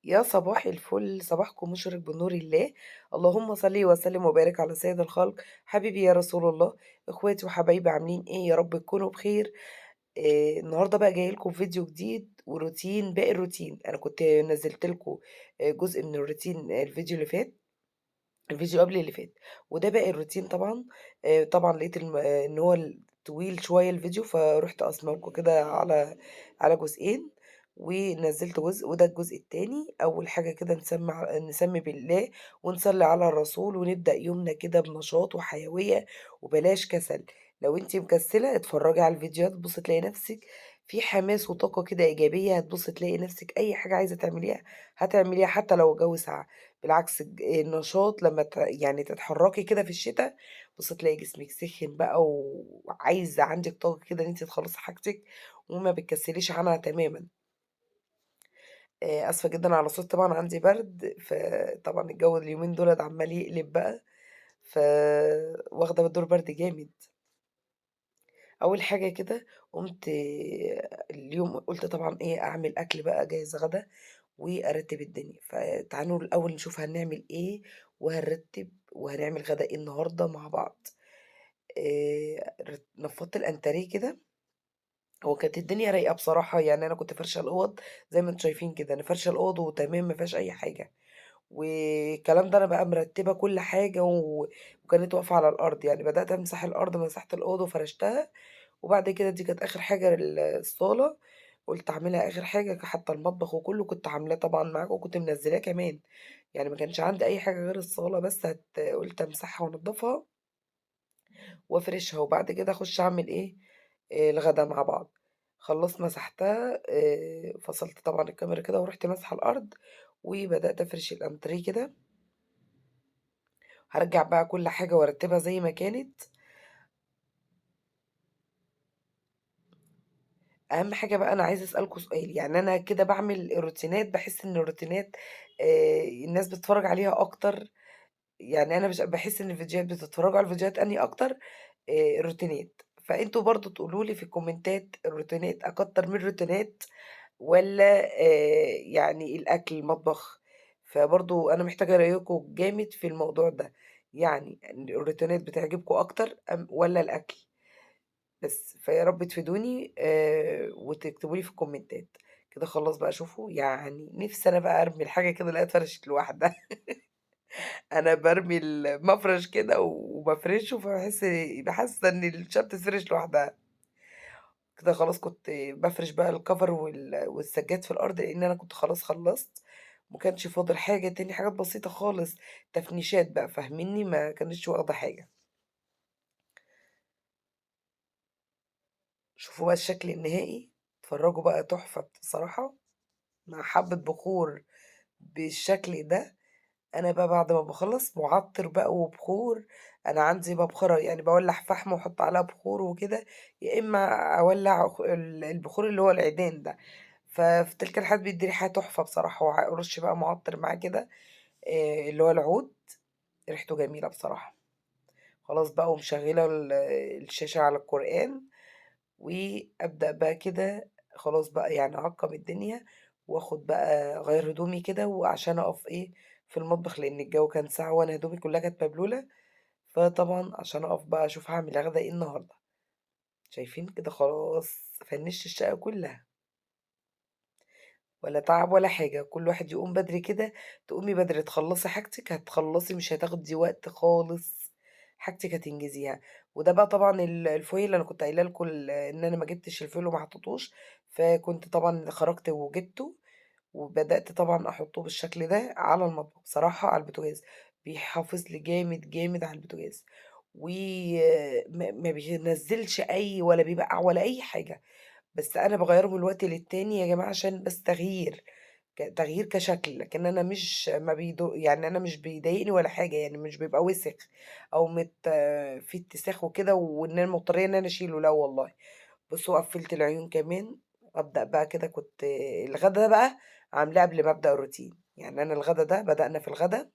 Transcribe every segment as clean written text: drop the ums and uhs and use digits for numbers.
يا صباح الفل، صباحكم مشرق بنور الله. اللهم صل وسلم وبارك على سيد الخلق حبيبي يا رسول الله. اخواتي وحبايبي عاملين ايه؟ يا رب تكونوا بخير. النهارده بقى جاي لكم فيديو جديد وروتين باقي الروتين. انا كنت نزلت لكم جزء من الروتين الفيديو اللي فات، الفيديو قبل اللي فات، وده باقي الروتين. طبعا طبعا لقيت ان هو طويل شوية الفيديو، فروحت قسمه لكم كده على جزئين، ونزلت جزء وده الجزء التاني. اول حاجة كده نسمي بالله ونصلي على الرسول، ونبدا يومنا كده بنشاط وحيوية وبلاش كسل. لو انتي مكسله اتفرجي على الفيديوهات، تبصي تلاقي نفسك في حماس وطاقة كده ايجابية، هتبصي تلاقي نفسك اي حاجة عايزه تعمليها هتعمليها حتى لو الجو ساقع. بالعكس النشاط لما تتحركي كده في الشتاء، بصي تلاقي جسمك سخن بقى وعايزه عندك طاقة كده ان انت تخلصي حاجتك وما بتكسليش عنها تماما. اسفه جدا على صوت، طبعا عندي برد، فطبعا الجو اليومين دول عمال يقلب بقى، ف واخده دور برد جامد. اول حاجة كده قمت اليوم قلت طبعا ايه، اعمل اكل بقى جاهز غدا وارتب الدنيا. فتعالوا الاول نشوف هنعمل ايه وهنرتب وهنعمل غدا ايه النهارده مع بعض. نفضت الانتريه كده، هو كانت الدنيا رايقة بصراحة، انا كنت فرشه الاوض زي ما انتم شايفين كده، انا فرشه الاوض وتمام ما فيهاش اي حاجة والكلام ده. انا بقى مرتبه كل حاجة وكانت واقفة على الارض، بدات امسح الارض، مسحت الاوض وفرشتها، وبعد كده دي كانت اخر حاجة الصاله، قلت اعملها اخر حاجة، حتى المطبخ وكله كنت عاملاه طبعا معاكم وكنت منزلاه كمان، ما كانش عندي اي حاجة غير الصاله بس، قلت امسحها وانضفها وافرشها، وبعد كده اخش اعمل ايه، الغدا مع بعض. خلصت مسحتها، فصلت طبعا الكاميرا كده ورحت ماسحه الارض وبدات افرش الانتريه كده. هرجع بقى كل حاجة وارتبها زي ما كانت. اهم حاجة بقى انا عايزه اسالكم سؤال، انا كده بعمل الروتينات، بحس ان الروتينات، الناس بتتفرج عليها اكتر، انا مش بحس ان الفيديوهات بتتفرجوا على الفيديوهات اني اكتر، الروتينات. فانتوا برضو تقولوا لي في الكومنتات الروتينات اكتر من الروتينات ولا، الاكل المطبخ. فبرضو انا محتاجه رايكم جامد في الموضوع ده، الروتينات بتعجبكم اكتر ولا الاكل بس؟ فيا رب تفيدوني، وتكتبوا لي في الكومنتات كده. خلاص بقى شوفوا، نفسي انا بقى ارمي الحاجة كده الاقيها اتفرشت لوحدها. انا برمي المفرش كده وبفرشه، فبحس بحس ان الشبت بتتفرش لوحدها كده. خلاص كنت بفرش بقى الكفر والسجاد في الارض، لان انا كنت خلاص خلصت، ما كانش فاضل حاجة تاني، حاجات بسيطة خالص، تفنيشات بقى فاهميني، ما كانتش واخده حاجة. شوفوا بقى الشكل النهائي، اتفرجوا بقى، تحفة بصراحة مع حبه بخور بالشكل ده. انا بقى بعد ما بخلص معطر بقى وبخور، انا عندي مبخره، بولع فحم واحط عليها بخور وكده، يا اما اولع البخور اللي هو العيدان ده، ففي تلك الحالات بيدي ريحه تحفة بصراحة. وارش بقى معطر معاه كده، اللي هو العود، ريحته جميلة بصراحة. خلاص بقى ومشغله الشاشة على القران، وابدا بقى كده خلاص بقى اعقم الدنيا، واخد بقى اغير هدومي كده، وعشان اقف في المطبخ لان الجو كان ساقع وانا هدومي كلها كانت مبلوله، فطبعا عشان اقف بقى اشوف هعمل غدا ايه النهارده. شايفين كده خلاص فنشت الشقة كلها، ولا تعب ولا حاجة. كل واحد يقوم بدري كده، تقومي بدري تخلصي حاجتك، هتخلصي مش هتاخدي وقت خالص، حاجتك هتنجزيها. وده بقى طبعا الفويل اللي انا كنت قايله لكم ان انا ما جبتش الفويل وما حطيتوش، فكنت طبعا خرجت وجبته وبدات طبعا احطه بالشكل ده على المطبخ. بصراحة على البوتاجاز بيحافظ لي جامد جامد على البوتاجاز، وما بينزلش اي ولا بيبقع ولا اي حاجة. بس انا بغيره من الوقت للتاني يا جماعة عشان بس تغيير كشكل، لكن انا مش ما بيدو، يعني انا مش بيضايقني ولا حاجة، مش بيبقى وسخ او في اتساخ وكده وان انا مضطريه ان انا اشيله، لا والله. بصوا قفلت العيون كمان. ابدا بقى كده، كنت الغدا ده بقى عاملاه قبل ما ابدا الروتين، انا الغدا ده بدانا في الغدا،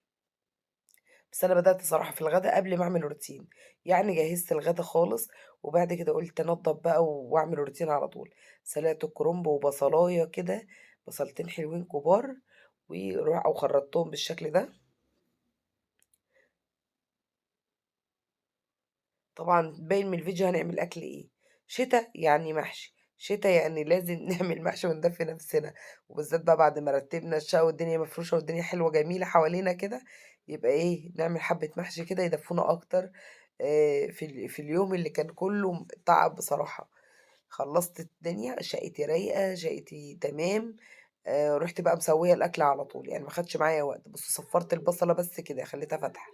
بس انا بدات صراحة في الغدا قبل ما اعمل روتين، جهزت الغدا خالص وبعد كده قلت انضف بقى واعمل روتين على طول. سلقت الكرنب وبصلايه كده، بصلتين حلوين كبار، وروح أو خرطتهم بالشكل ده. طبعًا باين من الفيديو هنعمل أكل إيه، شتا يعني محشي، شتا يعني لازم نعمل محشي وندفي نفسنا، وبالذات بقى بعد ما رتبنا الشقة والدنيا مفروشة والدنيا حلوة جميلة حوالينا كده، يبقى إيه نعمل حبة محشي كده يدفونا أكتر. في اليوم اللي كان كله تعب بصراحة. خلصت الدنيا، شقتي رايقة، شقتي تمام. رحت بقى مسوية الأكل على طول، يعني ما خدش معايا وقت. بصوا صفرت البصلة بس كده خليتها فاتحة،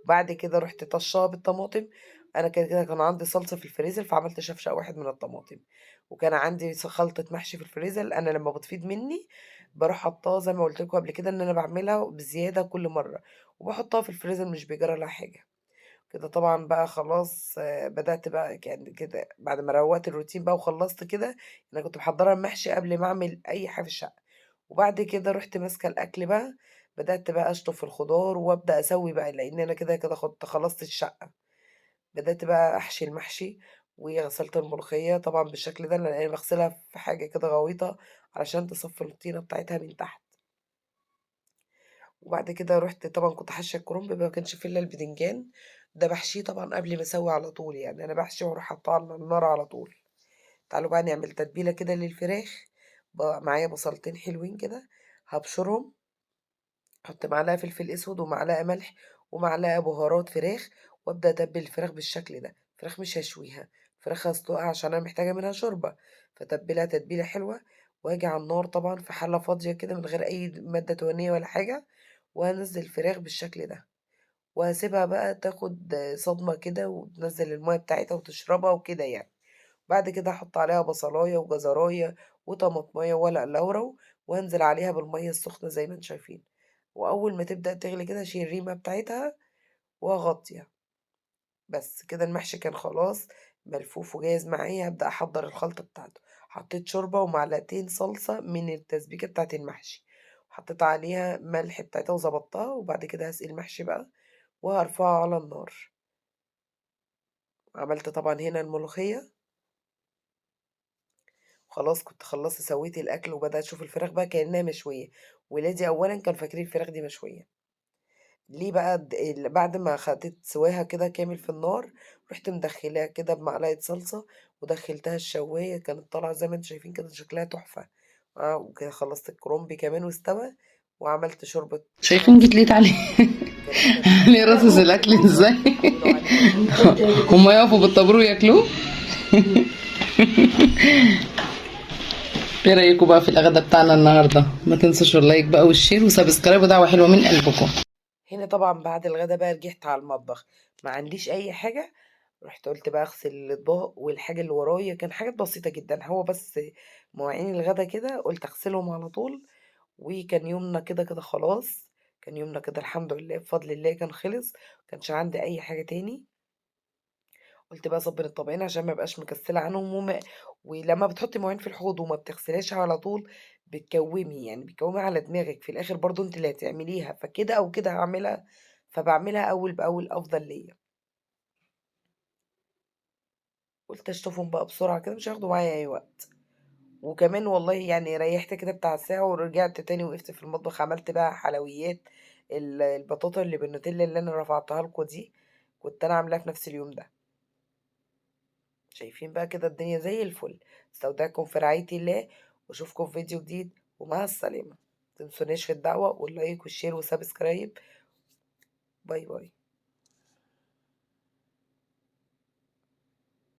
وبعد كده رحت طشاها بالطماطم. انا كده كده كان عندي صلصه في الفريزر، فعملت شفشق واحد من الطماطم، وكان عندي خلطه محشي في الفريزر. انا لما بتفيض مني بروح حطاها زي ما قلت لكم قبل كده ان انا بعملها بزياده كل مره، وبحطها في الفريزر مش بيجرى لها حاجه كده. طبعا بقى خلاص، بدأت بقى يعني كده بعد ما روقت الروتين بقى وخلصت كده. انا كنت محضره المحشي قبل ما اعمل اي حاجه في الشقه، وبعد كده رحت ماسكه الاكل بقى، بدأت بقى اشطف الخضار وابدأ اسوي بقى، لان انا كده كده خلصت الشقه. بدأت بقى احشي المحشي، وغسلت الملوخيه طبعا بالشكل ده، لان انا بغسلها في حاجه كده غويطه علشان تصفي الطينه بتاعتها من تحت. وبعد كده رحت طبعا كنت حاشيه الكرنب، ما كانش فيه الا البدنجان ده بحشيه طبعا قبل ما اسوي على طول، يعني انا بحشي واروح حاطاه على النار على طول. تعالوا بقى نعمل تتبيله كده للفراخ. معايا بصلتين حلوين كده هبشرهم، احط معلقه فلفل اسود ومعلقه ملح ومعلقه بهارات فراخ، وابدا اتبل الفراخ بالشكل ده. الفراخ مش هشويها، فراخ هسلقها عشان انا محتاجه منها شوربه، فتبلها تتبيله حلوه. واجي على النار طبعا في حله فاضيه كده من غير اي ماده دهنيه ولا حاجه، وهنزل الفراخ بالشكل ده، وهسيبها بقى تاخد صدمه كده وتنزل الميه بتاعتها وتشربها وكده يعني. بعد كده هحط عليها بصلايه وجزرايه وطماطمايه وورق لورا، وانزل عليها بالميه السخنه زي ما انتم شايفين. واول ما تبدا تغلي كده اشيل الريمه بتاعتها واغطيها. بس كده المحشي كان خلاص ملفوف وجاهز معايا. هبدا احضر الخلطه بتاعته. حطيت شوربه ومعلقتين صلصه من التسبيكه بتاعت المحشي، حطيت عليها ملح بتاعتها وظبطتها. وبعد كده هسقي المحشي بقى وهرفعه على النار. عملت طبعا هنا الملوخيه، خلاص كنت خلصت سويت الاكل، وبدات اشوف الفراخ بقى كانها مشويه. ولادي اولا كانوا فاكرين الفراخ دي مشويه، ليه بقى بعد ما خدت سواها كده كامل في النار، رحت مدخلاها كده بمعلقه صلصه ودخلتها الشوايه، كانت طالعه زي ما انتم شايفين كده شكلها تحفه. وكده خلصت الكرنب كمان واستوى، وعملت شوربه شايفين جيت ليه عليه ليه راس الاكل ازاي؟ هما يقفوا بالطابور وياكلوه. ايه رايكم بقى في الغدا بتاعنا النهارده؟ ما تنسوش ال like بقى وال share و subscribe، ودعوه حلوه من قلبكم. هنا طبعا بعد الغدا بقى رجعت على المطبخ، ما عنديش اي حاجه، رحت قلت بقى اغسل الاطباق والحاجه اللي ورايا، كان حاجات بسيطه جدا، هو بس مواعين الغدا كده قلت اغسلهم على طول. وكان يومنا كده كده خلاص، كان يومنا كده الحمد لله بفضل الله كان خلص، ما كانش عندي اي حاجه تاني. قلت بقى اصبن الطبقين عشان ما ابقاش مكسله عنهم، ولما بتحطي مواعين في الحوض وما بتغسلهاش على طول بتكومي، يعني بتكومي على دماغك في الاخر، برضو انت اللي هتعمليها، فكده او كده هعملها، فبعملها اول باول افضل ليا. قلت اشطفهم بقى بسرعه كده مش هياخدوا معايا اي وقت. وكمان والله يعني ريحت كده بتاع ساعه ورجعت تاني وقفت في المطبخ، عملت بقى حلويات البطاطا اللي بالنوتيلا اللي انا رفعتها لكم دي، كنت انا عاملاها في نفس اليوم ده. شايفين بقى كده الدنيا زي الفل. استودعكم في رعاية الله، واشوفكم في فيديو جديد، ومع السلامة. متنسوناش في الدعوة وال like وال share و subscribe. bye bye.